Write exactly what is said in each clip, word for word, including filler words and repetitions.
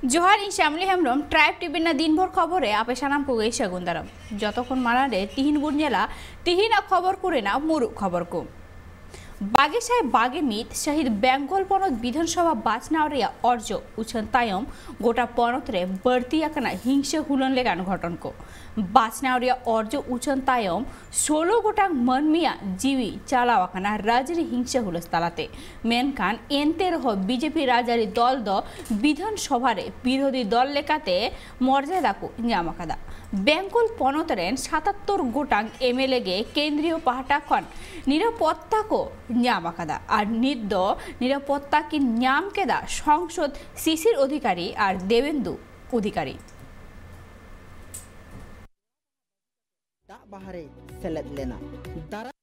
ᱡᱚᱦᱟᱨ, ᱤᱧ ᱥᱟᱢᱞᱤ Hembrom. Tribe TV ᱨᱮᱱᱟᱜ ᱫᱤᱱ ᱵᱷᱳᱨ ᱠᱷᱚᱵᱚᱨ ᱨᱮ ᱟᱯᱮ ᱥᱟᱱᱟᱢ ᱠᱚᱜᱮ ᱥᱟᱹᱜᱩᱱ ᱫᱟᱨᱟᱢ᱾ ᱡᱚᱛᱚ ᱠᱷᱚᱱ ᱢᱟᱲᱟᱝ ᱨᱮ ᱛᱤᱦᱤᱧ ᱵᱚᱱ ᱧᱮᱞᱟ ᱛᱤᱦᱤᱧᱟᱜ ᱠᱷᱚᱵᱚᱨ ᱠᱚᱨᱮᱱᱟᱜ ᱢᱩᱲᱩᱫ ᱠᱷᱚᱵᱚᱨ ᱠᱚ᱾ ᱵᱟᱜᱮ ᱥᱟᱭ ᱵᱟᱜᱮ ᱢᱤᱫ ᱥᱟᱹᱦᱤᱛ ᱵᱮᱝᱜᱚᱞ ᱯᱚᱱᱚᱛ ᱵᱤᱫᱷᱟᱱ ᱥᱚᱵᱷᱟ ᱵᱟᱪᱷᱱᱟᱣ ᱨᱮᱭᱟᱜ ᱚᱨᱡᱚ ᱩᱪᱷᱟᱹᱱ ᱛᱟᱭᱚᱢ ᱜᱚᱴᱟ ᱯᱚᱱᱚᱛ ᱨᱮ ᱵᱟᱹᱲᱛᱤ ᱟᱠᱟᱱᱟ ᱦᱤᱝᱥᱟᱹ ᱦᱩᱞᱟᱹᱱ ᱞᱮᱠᱟᱱ ᱜᱷᱚᱴᱚᱱ ᱠᱚ᱾ ᱵᱟᱪᱷᱱᱟᱣ ᱨᱮᱭᱟᱜ ᱚᱨᱡᱚ ᱩᱪᱷᱟᱹᱱ ᱛᱟᱭᱚᱢ ᱥᱳᱞᱳ ᱜᱚᱴᱟᱝ ᱢᱟᱹᱱᱢᱤᱭᱟᱜ ᱡᱤᱣᱤ ᱪᱟᱞᱟᱣ ᱟᱠᱟᱱᱟ ᱨᱟᱡᱽᱟᱹᱨᱤ ᱦᱤᱝᱥᱟᱹ ᱦᱩᱞᱟᱹᱥ ᱛᱟᱞᱟᱛᱮ᱾ ᱢᱮᱱᱠᱷᱟᱱ ᱮᱱᱛᱮ ᱨᱮᱦᱚᱸ ᱵᱤᱡᱮᱯᱤ ᱨᱟᱡᱽᱟᱹᱨᱤ ᱫᱚᱞ ᱫᱚ ᱵᱤᱫᱷᱟᱱ ᱥᱚᱵᱷᱟ ᱨᱮ ᱵᱤᱨᱳᱫᱷᱤ ᱫᱚᱞ ᱞᱮᱠᱟᱛᱮ ᱢᱚᱨᱡᱟᱫᱟ ᱠᱚ ᱧᱟᱢ ᱟᱠᱟᱫᱟ᱾ ᱵᱮᱝᱜᱚᱞ ᱯᱚᱱᱚᱛ ᱨᱮᱱ ᱥᱟᱛᱟᱛᱛᱳᱨ ᱜᱚᱴᱟᱝ ᱮᱢᱮᱞᱮ ᱜᱮ ᱠᱮᱱᱫᱨᱤᱭᱚ ᱯᱟᱦᱴᱟ ᱠᱷᱚᱱ ᱱᱤᱨᱟᱯᱚᱛᱛᱟ ᱠᱚ ᱧᱟᱢ ᱟᱠᱟᱫᱟ ᱟᱨ ᱱᱤᱛ ᱫᱚ ᱱᱤᱨᱟᱯᱚᱛᱛᱟ ᱠᱤᱱ ᱧᱟᱢ ᱠᱮᱫᱟ ᱥᱚᱝᱥᱚᱫ ᱥᱤᱥᱤᱨ ᱚᱫᱷᱤᱠᱟᱨᱤ ᱟᱨ ᱫᱮᱵᱮᱱᱫᱩ ᱚᱫᱷᱤᱠᱟᱨᱤ᱾ ᱫᱟᱜ ᱵᱟᱦᱟᱨᱮ ᱥᱮᱞᱮᱫ ᱞᱮᱱᱟ᱾ ᱫᱟᱨᱟ-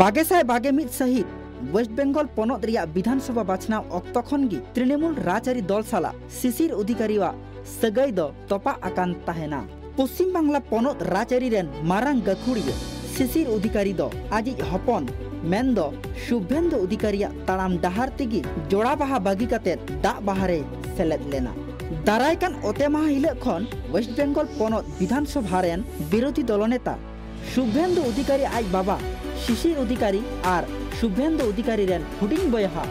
ᱵᱟᱜᱮ ᱥᱟᱭ ᱵᱟᱜᱮ ᱢᱤᱫ ᱥᱟᱹᱦᱤᱛ ᱳᱭᱮᱥᱴ ᱵᱮᱝᱜᱚᱞ ᱯᱚᱱᱚᱛ ᱨᱮᱭᱟᱜ ᱵᱤᱫᱷᱟᱱ ᱥᱚᱵᱷᱟ ᱵᱟᱪᱷᱱᱟᱣ ᱚᱠᱛᱚ ᱠᱷᱚᱱ ᱜᱮ ᱛᱨᱤᱱᱚᱢᱩᱞ ᱨᱟᱡᱽᱟᱹᱨᱤ ᱫᱚᱞ ᱥᱟᱞᱟᱜ ᱥᱤᱥᱤᱨ ᱚᱫᱷᱤᱠᱟᱨᱤᱣᱟᱜ ᱥᱟᱹᱜᱟᱹᱭ ᱫᱚ ᱛᱚᱯᱟᱜ ᱟᱠᱟᱱ ᱛᱟᱦᱮᱱᱟ᱾ ᱯᱚᱥᱪᱤᱢ ᱵᱟᱝᱞᱟ ᱯᱚᱱᱚᱛ ᱨᱟᱡᱽᱟᱹᱨᱤ ᱨᱮᱱ ᱢᱟᱨᱟᱝ ᱜᱟᱹᱠᱷᱩᱲᱤᱭᱟᱹ ᱥᱤᱥᱤᱨ ᱚᱫᱷᱤᱠᱟᱨᱤ ᱫᱚ ᱟᱡᱤᱡ ᱦᱚᱯᱚᱱ ᱢᱮᱱᱫᱚ ᱥᱩᱵᱷᱮᱱᱫᱩ ᱚᱫᱷᱤᱠᱟᱨᱤᱭᱟᱜ ᱛᱟᱲᱟᱢ ᱰᱟᱦᱟᱨ ᱛᱮᱜᱮ ᱡᱚᱲᱟ ᱵᱟᱦᱟ ᱵᱟᱹᱜᱤ ᱠᱟᱛᱮ ᱫᱟᱜ ᱵᱟᱦᱟᱨᱮ ᱥᱮᱞᱮᱫ ᱞᱮᱱᱟ᱾ ᱫᱟᱨᱟᱭ ᱠᱟᱱ ᱚᱛᱮ ᱢᱟᱦᱟ ᱦᱤᱞᱳᱜ ᱠᱷᱚᱱ ᱳᱭᱮᱥᱴ ᱵᱮᱝᱜᱚᱞ ᱯᱚᱱᱚᱛ ᱵᱤᱫᱷᱟᱱ ᱥᱚᱵᱷᱟ ᱨᱮᱱ ᱵᱤᱨᱳᱫᱷᱤ ᱫᱚᱞᱚᱱᱮᱛᱟ ᱥᱩᱵᱷᱮᱱᱫᱩ ᱚᱫᱷᱤᱠᱟᱨᱤ ᱟᱡ ᱵᱟᱵᱟ ᱥᱤᱥᱤᱨ ᱚᱫᱷᱤᱠᱟᱨᱤ ᱟᱨ ᱥᱩᱵᱷᱮᱱᱫᱩ ᱚᱫᱷᱤᱠᱟᱨᱤ ᱨᱮᱱ ᱦᱩᱰᱤᱧ ᱵᱚᱭᱦᱟ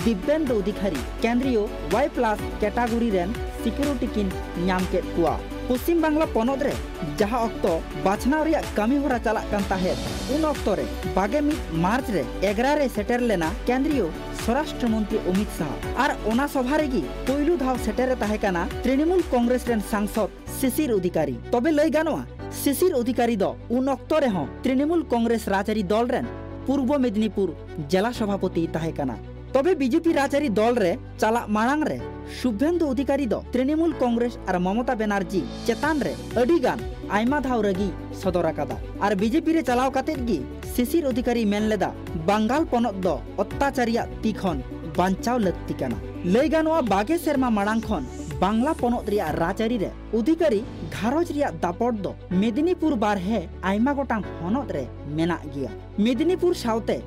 ᱫᱤᱵᱽᱵᱮᱱᱫᱩ ᱚᱫᱷᱤᱠᱟᱨᱤ ᱠᱮᱱᱫᱨᱤᱭᱚ ᱳᱣᱟᱭ ᱯᱞᱟᱥ ᱠᱮᱴᱟᱜᱚᱨᱤ ᱨᱮᱱ ᱥᱤᱠᱩᱨᱤᱴᱤ ᱠᱤᱱ ᱧᱟᱢ ᱠᱮᱫ ᱠᱚᱣᱟ᱾ ᱯᱚᱥᱪᱤᱢ ᱵᱟᱝᱞᱟ ᱯᱚᱱᱚᱛ ᱨᱮ ᱡᱟᱦᱟᱸ ᱚᱠᱛᱚ ᱵᱟᱪᱷᱱᱟᱣ ᱨᱮᱭᱟᱜ ᱠᱟᱹᱢᱤ ᱦᱚᱨᱟ ᱪᱟᱞᱟᱜ ᱠᱟᱱ ᱛᱟᱦᱮᱸᱫ, ᱩᱱ ᱚᱠᱛᱚ ᱨᱮ ᱵᱟᱜᱮ ᱢᱤᱫ ᱢᱟᱨᱪ ᱨᱮ ᱮᱜᱽᱨᱟ ᱨᱮ ᱥᱮᱴᱮᱨ ᱞᱮᱱᱟ ᱠᱮᱱᱫᱨᱤᱭᱚ ᱥᱚᱨᱟᱥᱴᱨᱚ ᱢᱚᱱᱛᱨᱤ ᱚᱢᱤᱛ ᱥᱟᱦᱟ᱾ ᱟᱨ ᱚᱱᱟ ᱥᱚᱵᱷᱟ ᱨᱮᱜᱮ ᱯᱳᱭᱞᱩ ᱫᱷᱟᱣ ᱥᱮᱴᱮᱨ ᱮ ᱛᱟᱦᱮᱸ ᱠᱟᱱᱟ ᱛᱨᱤᱱᱚᱢᱩᱞ ᱠᱚᱝᱜᱨᱮᱥ ᱨᱮᱱ ᱥᱟᱝᱥᱚᱫ ᱥᱤᱥᱤᱨ ᱚᱫᱷᱤᱠᱟᱨᱤ᱾ ᱛᱚᱵᱮ ᱞᱟᱹᱭ ᱜᱟᱱᱚᱜᱼᱟ, ᱥᱤᱥᱤᱨ ᱚᱫᱷᱤᱠᱟᱨᱤ ᱫᱚ ᱩᱱ ᱚᱠᱛᱚ ᱨᱮᱦᱚᱸ ᱛᱨᱤᱱᱚᱢᱩᱞ ᱠᱚᱝᱜᱨᱮᱥ ᱨᱟᱡᱽᱟᱹᱨᱤ ᱫᱚᱞ ᱨᱮᱱ ᱯᱩᱨᱵᱚ ᱢᱮᱫᱤᱱᱤᱯᱩᱨ ᱡᱮᱞᱟ ᱥᱚᱵᱷᱟᱯᱚᱛᱤᱭ ᱛᱟᱦᱮᱸ ᱠᱟᱱᱟ᱾ ᱛᱚᱵᱮ ᱵᱤᱡᱮᱯᱤ ᱨᱟᱡᱽᱟᱹᱨᱤ ᱫᱚᱞ ᱨᱮ ᱪᱟᱞᱟᱜ ᱢᱟᱲᱟᱝ ᱨᱮ ᱥᱩᱵᱷᱮᱱᱫᱩ ᱚᱫᱷᱤᱠᱟᱨᱤ ᱫᱚ ᱛᱨᱤᱱᱚᱢᱩᱞ ᱠᱚᱝᱜᱨᱮᱥ ᱟᱨ ᱢᱚᱢᱚᱛᱟ ᱵᱮᱱᱟᱨᱡᱤ ᱪᱮᱛᱟᱱ ᱨᱮ ᱟᱹᱰᱤ ᱜᱟᱱ ᱟᱭᱢᱟ ᱫᱷᱟᱣ ᱨᱟᱹᱜᱤ ᱥᱚᱫᱚᱨ ᱟᱠᱟᱫᱟ᱾ ᱟᱨ ᱵᱤᱡᱮᱯᱤ ᱨᱮ ᱪᱟᱞᱟᱣ ᱠᱟᱛᱮᱫ ᱜᱮ ᱥᱤᱥᱤᱨ ᱚᱫᱷᱤᱠᱟᱨᱤ ᱢᱮᱱ ᱞᱮᱫᱟ, ᱵᱟᱝᱜᱟᱞ ᱯᱚᱱᱚᱛ ᱫᱚ ᱚᱛᱛᱟᱪᱟᱨᱤᱭᱟᱜ ᱛᱤ ᱠᱷᱚᱱ ᱵᱟᱧᱪᱟᱣ ᱞᱟᱹᱠᱛᱤ ᱠᱟᱱᱟ᱾ ᱞᱟᱹᱭ ᱜᱟᱱᱚᱜᱼᱟ, ᱵᱟᱜᱮ ᱥᱮᱨᱢᱟ ᱢᱟᱲᱟᱝ ᱠᱷᱚᱱ ᱵᱟᱝᱞᱟ ᱯᱚᱱᱚᱛ ᱨᱮᱭᱟᱜ ᱨᱟᱡᱽᱟᱹᱨᱤ ᱨᱮ ᱚᱫᱷᱤᱠᱟᱨᱤ ᱜᱷᱟᱨᱚᱸᱡᱽ ᱨᱮᱭᱟᱜ ᱫᱟᱯᱚᱴ ᱫᱚ ᱢᱮᱫᱤᱱᱤᱯᱩᱨ ᱵᱟᱨᱦᱮ ᱟᱭᱢᱟ ᱜᱚᱴᱟᱝ ᱦᱚᱱᱚᱛ ᱨᱮ ᱢᱮᱱᱟᱜ ᱜᱮᱭᱟ᱾ ᱢᱮᱫᱤᱱᱤᱯᱩᱨ ᱥᱟᱶᱛᱮ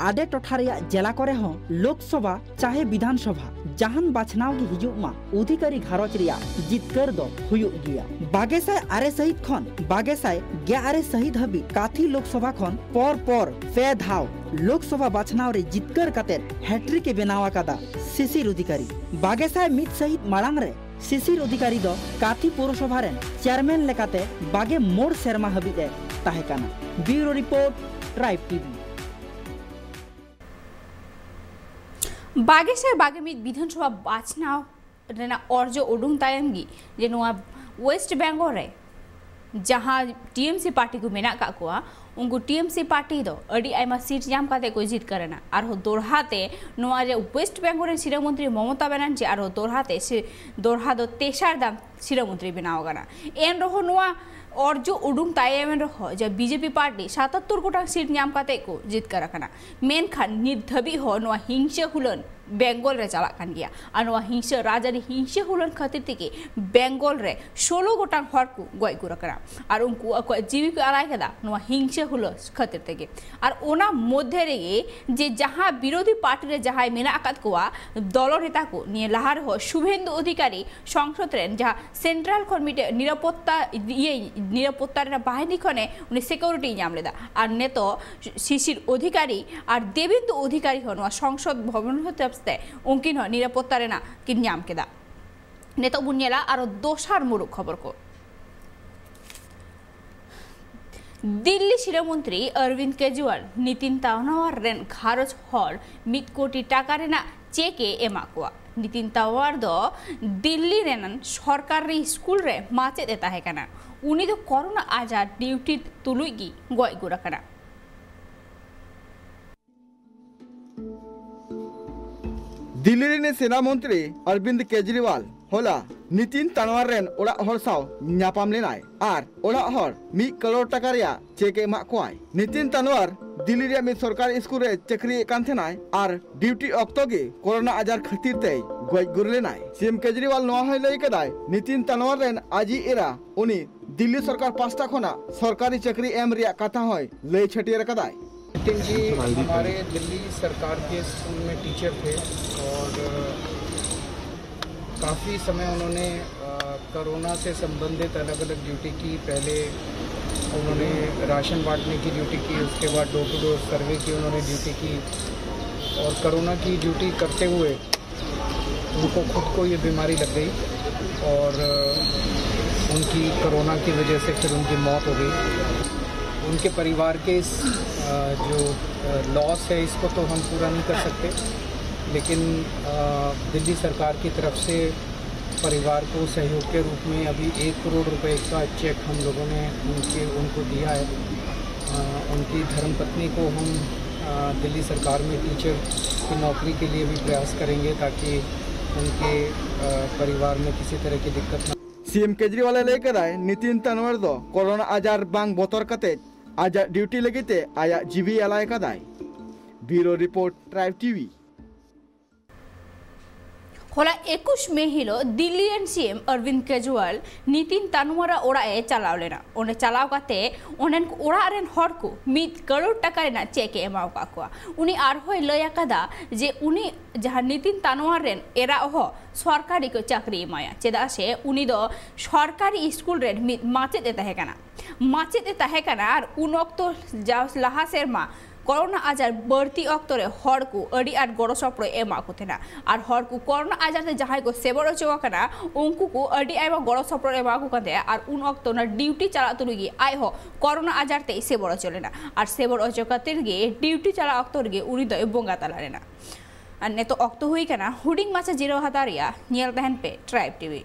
ᱟᱰᱮ ᱴᱚᱴᱷᱟ ᱨᱮᱭᱟᱜ ᱡᱮᱞᱟ ᱠᱚᱨᱮ ᱦᱚᱸ ᱞᱳᱠᱥᱚᱵᱷᱟ ᱪᱟᱦᱮ ᱵᱤᱫᱷᱟᱱ ᱥᱚᱵᱷᱟ ᱡᱟᱦᱟᱱ ᱵᱟᱪᱷᱱᱟᱣ ᱜᱮ ᱦᱤᱡᱩᱜ ᱢᱟ, ᱚᱫᱷᱤᱠᱟᱨᱤ ᱜᱷᱟᱨᱚᱸᱡᱽ ᱨᱮᱭᱟᱜ ᱡᱤᱛᱠᱟᱹᱨ ᱫᱚ ᱦᱩᱭᱩᱜ ᱜᱮᱭᱟ᱾ ᱵᱟᱜᱮ ᱥᱟᱭ ᱟᱨᱮ ᱥᱟᱹᱦᱤᱛ ᱠᱷᱚᱱ ᱵᱟᱜᱮ ᱥᱟᱭ ᱜᱮᱞ ᱟᱨᱮ ᱥᱟᱹᱦᱤᱛ ᱦᱟᱹᱵᱤᱡ ᱠᱟᱛᱷᱤ ᱞᱳᱠᱥᱚᱵᱷᱟ ᱠᱷᱚᱱ ᱯᱚᱨ ᱯᱚᱨ ᱯᱮ ᱫᱷᱟᱣ ᱞᱳᱠᱥᱚᱵᱷᱟ ᱵᱟᱪᱷᱱᱟᱣ ᱨᱮ ᱡᱤᱛᱠᱟᱹᱨ ᱠᱟᱛᱮ ᱦᱮᱴᱨᱤᱠ ᱮ ᱵᱮᱱᱟᱣ ᱟᱠᱟᱫᱟ ᱥᱤᱥᱤᱨ ᱚᱫᱷᱤᱠᱟᱨᱤ᱾ ᱵᱟᱜᱮ ᱥᱟᱭ ᱢᱤᱫ ᱥᱟᱹᱦᱤᱛ ᱢᱟᱲᱟᱝ ᱨᱮ ᱥᱤᱥᱤᱨ ᱚᱫᱷᱤᱠᱟᱨᱤ ᱫᱚ ᱠᱟᱛᱷᱤ ᱯᱳᱨᱚᱥᱚᱵᱷᱟ ᱨᱮᱱ ᱪᱮᱭᱟᱨᱢᱮᱱ ᱞᱮᱠᱟᱛᱮ ᱵᱟᱜᱮ ᱢᱚᱬ ᱥᱮᱨᱢᱟ ᱦᱟᱹᱵᱤᱡ ᱮ ᱛᱟᱦᱮᱸ ᱠᱟᱱᱟ᱾ ᱵᱤᱭᱩᱨᱳ ᱨᱤᱯᱳᱨᱴ, ᱴᱨᱟᱭᱤᱵᱽ ᱴᱤᱵᱷᱤ᱾ ᱵᱟᱜᱮ ᱥᱟᱭ ᱵᱟᱜᱮ ᱢᱤᱫ ᱵᱤᱫᱷᱟᱱᱥᱚᱵᱷᱟ ᱵᱟᱪᱷᱱᱟᱣ ᱨᱮᱱᱟᱜ ᱚᱨᱡᱚ ᱩᱰᱩᱝ ᱛᱟᱭᱚᱢ ᱜᱮ ᱡᱮ ᱱᱚᱣᱟ ᱳᱭᱮᱥᱴ ᱵᱮᱝᱜᱚᱞ ᱨᱮ ᱡᱟᱦᱟᱸ ᱴᱤ ᱮᱢ ᱥᱤ ᱯᱟᱨᱴᱤ ᱠᱚ ᱢᱮᱱᱟᱜ ᱟᱠᱟᱫ ᱠᱚᱣᱟ, ᱩᱱᱠᱩ ᱴᱤ ᱮᱢ ᱥᱤ ᱯᱟᱨᱴᱤ ᱫᱚ ᱟᱹᱰᱤ ᱟᱭᱢᱟ ᱥᱤᱴ ᱧᱟᱢ ᱠᱟᱛᱮ ᱠᱚ ᱡᱤᱛᱠᱟᱹᱨ ᱮᱱᱟ᱾ ᱟᱨᱦᱚᱸ ᱫᱚᱲᱦᱟ ᱛᱮ ᱱᱚᱣᱟ ᱨᱮ ᱳᱭᱮᱥᱴ ᱵᱮᱝᱜᱚᱞ ᱨᱮᱱ ᱥᱤᱨᱟᱹ ᱢᱚᱱᱛᱨᱤ ᱢᱚᱢᱚᱛᱟ ᱵᱮᱱᱟᱨᱡᱤ ᱟᱨᱦᱚᱸ ᱫᱚᱲᱦᱟ ᱛᱮ ᱥᱤ-, ᱫᱚᱲᱦᱟ ᱫᱚ ᱛᱮᱥᱟᱨ ᱫᱟᱢ ᱥᱤᱨᱟᱹ ᱢᱚᱱᱛᱨᱤ ᱵᱮᱱᱟᱣ ᱟᱠᱟᱱᱟ᱾ ᱮᱱ ᱨᱮᱦᱚᱸ ᱱᱚᱣᱟ ᱚᱨᱡᱚ ᱩᱰᱩᱝ ᱛᱟᱭᱚᱢ ᱮᱱ ᱨᱮᱦᱚᱸ ᱡᱮ ᱵᱤ ᱡᱮ ᱯᱤ ᱯᱟᱨᱴᱤ ᱥᱟᱛᱟᱛᱛᱳᱨ ᱜᱚᱴᱟᱝ ᱥᱤᱴ ᱧᱟᱢ ᱠᱟᱛᱮ ᱠᱚ ᱡᱤᱛᱠᱟᱹᱨ ᱟᱠᱟᱱᱟ, ᱢᱮᱱᱠᱷᱟᱱ ᱱᱤᱛ ᱫᱷᱟᱹᱵᱤᱡ ᱦᱚᱸ ᱱᱚᱣᱟ ᱦᱤᱝᱥᱟᱹ ᱦᱩᱞᱟᱹᱱ ᱵᱮᱝᱜᱚᱞ ᱨᱮ ᱪᱟᱞᱟᱜ ᱠᱟᱱ ᱜᱮᱭᱟ᱾ ᱟᱨ ᱱᱚᱣᱟ ᱦᱤᱝᱥᱟᱹ, ᱨᱟᱡᱽᱟᱹᱨᱤ ᱦᱤᱝᱥᱟᱹ ᱦᱩᱞᱟᱹᱱ ᱠᱷᱟᱹᱛᱤᱨ ᱛᱮᱜᱮ ᱵᱮᱝᱜᱚᱞ ᱨᱮ ᱥᱳᱞᱳ ᱜᱚᱴᱟᱝ ᱦᱚᱲ ᱠᱚ ᱜᱚᱡ ᱜᱩᱨ ᱟᱠᱟᱱᱟ᱾ ᱟᱨ ᱩᱱᱠᱩ ᱟᱠᱚᱣᱟᱜ ᱡᱤᱣᱤ ᱠᱚ ᱟᱞᱟᱭ ᱠᱮᱫᱟ ᱱᱚᱣᱟ ᱦᱤᱝᱥᱟᱹ ᱦᱩᱞᱟᱹᱱ ᱠᱷᱟᱹᱛᱤᱨ ᱛᱮᱜᱮ᱾ ᱟᱨ ᱚᱱᱟ ᱢᱚᱫᱽᱫᱷᱮ ᱨᱮᱜᱮ ᱡᱮ ᱡᱟᱦᱟᱸ ᱵᱤᱨᱳᱫᱷᱤ ᱯᱟᱨᱴᱤ ᱨᱮ ᱡᱟᱦᱟᱸᱭ ᱢᱮᱱᱟᱜ ᱟᱠᱟᱫ ᱠᱚᱣᱟ ᱫᱚᱞᱚ ᱱᱮᱛᱟ ᱠᱚ, ᱱᱤᱭᱟᱹ ᱞᱟᱦᱟ ᱨᱮᱦᱚᱸ ᱥᱩᱵᱷᱮᱱᱫᱩ ᱚᱫᱷᱤᱠᱟᱨᱤ ᱥᱚᱝᱥᱚᱫ ᱨᱮᱱ ᱡᱟᱦᱟᱸ ᱥᱮᱱᱴᱨᱟᱞ ᱠᱷᱚᱱ ᱢᱤᱫᱴᱮᱡ ᱱᱤᱨᱟᱯᱚᱛᱛᱟ, ᱤᱭᱟᱹ, ᱱᱤᱨᱟᱯᱚᱛᱛᱟ ᱨᱮᱱᱟᱜ ᱵᱟᱦᱤᱱᱤ ᱠᱷᱚᱱᱮ ᱩᱱᱤ ᱥᱤᱠᱩᱨᱤᱴᱤᱭ ᱧᱟᱢ ᱞᱮᱫᱟ᱾ ᱟᱨ ᱱᱤᱛᱚᱜ ᱥᱤᱥᱤᱨ ᱚᱫᱷᱤᱠᱟᱨᱤ ᱟᱨ ᱫᱮᱵᱮᱱᱫᱩ ᱚᱫᱷᱤᱠᱟᱨᱤ ᱦᱚᱸ ᱱᱚᱣᱟ ᱥᱚᱝᱥᱚᱫ ᱵᱷᱚᱵᱚᱱ ᱦᱚᱛᱮᱛᱮ ᱩᱱᱠᱤᱱ ᱦᱚᱸ ᱱᱤᱨᱟᱯᱚᱛᱛᱟ ᱨᱮᱱᱟᱜ ᱠᱤᱱ ᱧᱟᱢ ᱠᱮᱫᱟ᱾ ᱱᱤᱛᱚᱜ ᱵᱚᱱ ᱧᱮᱞᱟ ᱟᱨᱚ ᱫᱚᱥᱟᱨ ᱢᱩᱞᱩᱠ ᱠᱷᱚᱵᱚᱨ ᱠᱚ᱾ ᱫᱤᱞᱞᱤ ᱥᱤᱨᱟᱹ ᱢᱚᱱᱛᱨᱤ ᱚᱨᱵᱤᱱᱫ ᱠᱮᱡᱨᱤᱣᱟᱞ ᱱᱤᱛᱤᱱ ᱛᱟᱱᱣᱟᱨ ᱨᱮᱱ ᱜᱷᱟᱨᱚᱸᱡᱽ ᱦᱚᱲ ᱢᱤᱫ ᱠᱳᱴᱤ ᱴᱟᱠᱟ ᱨᱮᱱᱟᱜ ᱪᱮᱠ ᱮ ᱮᱢᱟᱜ ᱠᱚᱣᱟ᱾ ᱱᱤᱛᱤᱱ ᱛᱟᱱᱣᱟᱨ ᱫᱚ ᱫᱤᱞᱞᱤ ᱨᱮᱱ ᱥᱚᱨᱠᱟᱨᱤ ᱥᱠᱩᱞ ᱨᱮ ᱢᱟᱪᱮᱫ ᱮ ᱛᱟᱦᱮᱸ ᱠᱟᱱᱟ᱾ ᱩᱱᱤ ᱫᱚ ᱠᱚᱨᱳᱱᱟ ᱟᱡᱟᱨ ᱰᱤᱭᱩᱴᱤ ᱛᱩᱞᱩᱡ ᱜᱮ ᱜᱚᱡ ᱜᱩᱨ ᱟᱠᱟᱱᱟ᱾ ᱫᱤᱞᱞᱤ ᱨᱤᱱᱤᱡ ᱥᱮᱱᱟ ᱢᱚᱱᱛᱨᱤ ᱚᱨᱵᱤᱱᱫ ᱠᱮᱡᱨᱤᱣᱟᱞ ᱦᱚᱞᱟ ᱱᱤᱛᱤᱱ ᱛᱟᱱᱣᱟᱨ ᱨᱮᱱ ᱚᱲᱟᱜ ᱦᱚᱲ ᱥᱟᱶ ᱧᱟᱯᱟᱢ ᱞᱮᱱᱟᱭ ᱟᱨ ᱚᱲᱟᱜ ᱦᱚᱲ ᱢᱤᱫ ᱠᱟᱨᱳᱲ ᱴᱟᱠᱟ ᱨᱮᱭᱟᱜ ᱪᱮᱠ ᱮ ᱮᱢᱟᱜ ᱠᱚᱣᱟᱭ᱾ ᱱᱤᱛᱤᱱ ᱛᱟᱱᱣᱟᱨ ᱫᱤᱞᱞᱤ ᱨᱮᱭᱟᱜ ᱢᱤᱫ ᱥᱚᱨᱠᱟᱨᱤ ᱥᱠᱩᱞ ᱨᱮ ᱪᱟᱹᱠᱨᱤᱭᱮᱫ ᱠᱟᱱ ᱛᱟᱦᱮᱱᱟᱭ ᱟᱨ ᱰᱤᱭᱩᱴᱤ ᱚᱠᱛᱚ ᱜᱮ ᱠᱚᱨᱳᱱᱟ ᱟᱡᱟᱨ ᱠᱷᱟᱹᱛᱤᱨ ᱛᱮᱭ ᱜᱚᱡ ᱜᱩᱨ ᱞᱮᱱᱟᱭ᱾ ᱥᱤ ᱮᱢ ᱠᱮᱡᱨᱤᱣᱟᱞ ᱱᱚᱣᱟ ᱦᱚᱸᱭ ᱞᱟᱹᱭ ᱠᱟᱫᱟᱭ, ᱱᱤᱛᱤᱱ ᱛᱟᱱᱣᱟᱨ ᱨᱮᱱ ᱟᱡᱤᱡ ᱮᱨᱟ ᱩᱱᱤ ᱫᱤᱞᱞᱤ ᱥᱚᱨᱠᱟᱨ ᱯᱟᱥᱴᱟ ᱠᱷᱚᱱᱟᱜ ᱥᱚᱨᱠᱟᱨᱤ ᱪᱟᱹᱠᱨᱤ ᱮᱢ ᱨᱮᱭᱟᱜ ᱠᱟᱛᱷᱟ ᱦᱚᱸᱭ ᱞᱟᱹᱭ ᱪᱷᱟᱹᱴᱭᱟᱹᱨ ᱟᱠᱟᱫᱟᱭ᱾ नितिन जी हमारे दिल्ली सरकार के स्कूल में टीचर थे और काफ़ी समय उन्होंने कोरोना से संबंधित अलग अलग ड्यूटी की। पहले उन्होंने राशन बांटने की ड्यूटी की, उसके बाद डोर टू डोर सर्वे की उन्होंने ड्यूटी की और कोरोना की ड्यूटी करते हुए उनको खुद को ये बीमारी लग गई और उनकी कोरोना की वजह से फिर उनकी मौत हो गई। उनके परिवार के इस जो लॉस है, इसको तो हम पूरा नहीं कर सकते, लेकिन दिल्ली सरकार की तरफ से परिवार को सहयोग के रूप में अभी एक करोड़ रुपए का चेक हम लोगों ने उनके उनको दिया है। उनकी धर्मपत्नी को हम दिल्ली सरकार में टीचर की नौकरी के लिए भी प्रयास करेंगे, ताकि उनके परिवार में किसी तरह की दिक्कत ना। ᱥᱤ ᱮᱢ ᱠᱮᱡᱨᱤᱣᱟᱞ ᱮ ᱞᱟᱹᱭ ᱠᱟᱫᱟᱭ, ᱱᱤᱛᱤᱱ ᱛᱟᱱᱣᱟᱨ ᱫᱚ ᱠᱳᱨᱳᱱᱟ ᱟᱡᱟᱨ ᱵᱟᱝ ᱵᱚᱛᱚᱨ ᱠᱟᱛᱮ ᱟᱡᱟᱜ ᱰᱤᱭᱩᱴᱤ ᱞᱟᱹᱜᱤᱫ ᱛᱮ ᱟᱭᱟᱜ ᱡᱤᱣᱤ ᱟᱞᱟᱭ ᱠᱟᱫᱟᱭ᱾ ᱵᱤᱭᱩᱨᱳ ᱨᱤᱯᱳᱨᱴ, ᱴᱨᱟᱭᱤᱵᱽ ᱴᱤᱵᱷᱤ᱾ ᱦᱚᱞᱟ ᱮᱠᱩᱥ ᱢᱮ ᱦᱤᱞᱳᱜ ᱫᱤᱞᱞᱤ ᱨᱮᱱ ᱥᱤ ᱮᱢ ᱚᱨᱵᱤᱱᱫ ᱠᱮᱡᱨᱤᱣᱟᱞ ᱱᱤᱛᱤᱱ ᱛᱟᱱᱣᱟᱨᱟᱜ ᱚᱲᱟᱜ ᱮ ᱪᱟᱞᱟᱣ ᱞᱮᱱᱟ᱾ ᱚᱸᱰᱮ ᱪᱟᱞᱟᱣ ᱠᱟᱛᱮ ᱚᱸᱰᱮᱱ ᱠᱚ ᱚᱲᱟᱜ ᱨᱮᱱ ᱦᱚᱲ ᱠᱚ ᱢᱤᱫ ᱠᱟᱨᱳᱲ ᱴᱟᱠᱟ ᱨᱮᱱᱟᱜ ᱪᱮᱠ ᱮ ᱮᱢᱟᱣ ᱟᱠᱟᱫ ᱠᱚᱣᱟ᱾ ᱩᱱᱤ ᱟᱨᱦᱚᱸᱭ ᱞᱟᱹᱭ ᱟᱠᱟᱫᱟ ᱡᱮ ᱩᱱᱤ ᱡᱟᱦᱟᱸ ᱱᱤᱛᱤᱱ ᱛᱟᱱᱣᱟᱨ ᱨᱮᱱ ᱮᱨᱟ ᱦᱚᱸ ᱥᱚᱨᱠᱟᱨᱤ ᱠᱚ ᱪᱟᱹᱠᱨᱤ ᱮᱢᱟᱭᱟ, ᱪᱮᱫᱟᱜ ᱥᱮ ᱩᱱᱤ ᱫᱚ ᱥᱚᱨᱠᱟᱨᱤ ᱥᱠᱩᱞ ᱨᱮᱱ ᱢᱤᱫ ᱢᱟᱪᱮᱫ ᱮ ᱛᱟᱦᱮᱸ ᱠᱟᱱᱟ᱾ ᱢᱟᱪᱮᱫ ᱮ ᱛᱟᱦᱮᱸ ᱠᱟᱱᱟ ᱟᱨ ᱩᱱ ᱚᱠᱛᱚ ᱡᱟᱣ ᱞᱟᱦᱟ ᱥᱮᱨᱢᱟ ᱠᱳᱨᱳᱱᱟ ᱟᱡᱟᱨ ᱵᱟᱹᱲᱛᱤ ᱚᱠᱛᱚ ᱨᱮ ᱦᱚᱲ ᱠᱚ ᱟᱹᱰᱤ ᱟᱸᱴ ᱜᱚᱲᱚ ᱥᱚᱯᱚᱦᱚᱫ ᱮ ᱮᱢᱟᱜ ᱠᱚ ᱛᱟᱦᱮᱱᱟ᱾ ᱟᱨ ᱦᱚᱲ ᱠᱚ ᱠᱳᱨᱳᱱᱟ ᱟᱡᱟᱨ ᱛᱮ ᱡᱟᱦᱟᱸᱭ ᱠᱚ ᱥᱮᱵᱚᱨ ᱚᱪᱚ ᱟᱠᱟᱱᱟ, ᱩᱱᱠᱩ ᱠᱚ ᱟᱹᱰᱤ ᱟᱭᱢᱟ ᱜᱚᱲᱚ ᱥᱚᱯᱚᱦᱚᱫ ᱮ ᱮᱢᱟ ᱠᱚ ᱠᱟᱱ ᱛᱟᱦᱮᱸᱜᱼᱟ᱾ ᱟᱨ ᱩᱱ ᱚᱠᱛᱚ ᱚᱱᱟ ᱰᱤᱭᱩᱴᱤ ᱪᱟᱞᱟᱜ ᱛᱩᱞᱩᱡ ᱜᱮ ᱟᱡ ᱦᱚᱸ ᱠᱳᱨᱳᱱᱟ ᱟᱡᱟᱨ ᱛᱮᱭ ᱥᱮᱵᱚᱨ ᱚᱪᱚ ᱞᱮᱱᱟ᱾ ᱟᱨ ᱥᱮᱵᱚᱨ ᱚᱪᱚ ᱠᱷᱟᱹᱛᱤᱨ ᱜᱮ ᱰᱤᱭᱩᱴᱤ ᱪᱟᱞᱟᱜ ᱚᱠᱛᱚ ᱨᱮᱜᱮ ᱩᱱᱤ ᱫᱚᱭ ᱵᱚᱸᱜᱟ ᱛᱟᱞᱟ ᱞᱮᱱᱟ᱾ ᱟᱨ ᱱᱤᱛᱚᱜ ᱚᱠᱛᱚ ᱦᱩᱭ ᱠᱟᱱᱟ ᱦᱩᱰᱤᱧ ᱢᱟᱪᱷᱟ ᱡᱤᱨᱟᱹᱣ ᱦᱟᱛᱟᱣ ᱨᱮᱭᱟᱜ᱾ ᱧᱮᱞ ᱛᱟᱦᱮᱱ ᱯᱮ ᱴᱨᱟᱭᱤᱵᱽ ᱴᱤᱵᱷᱤ᱾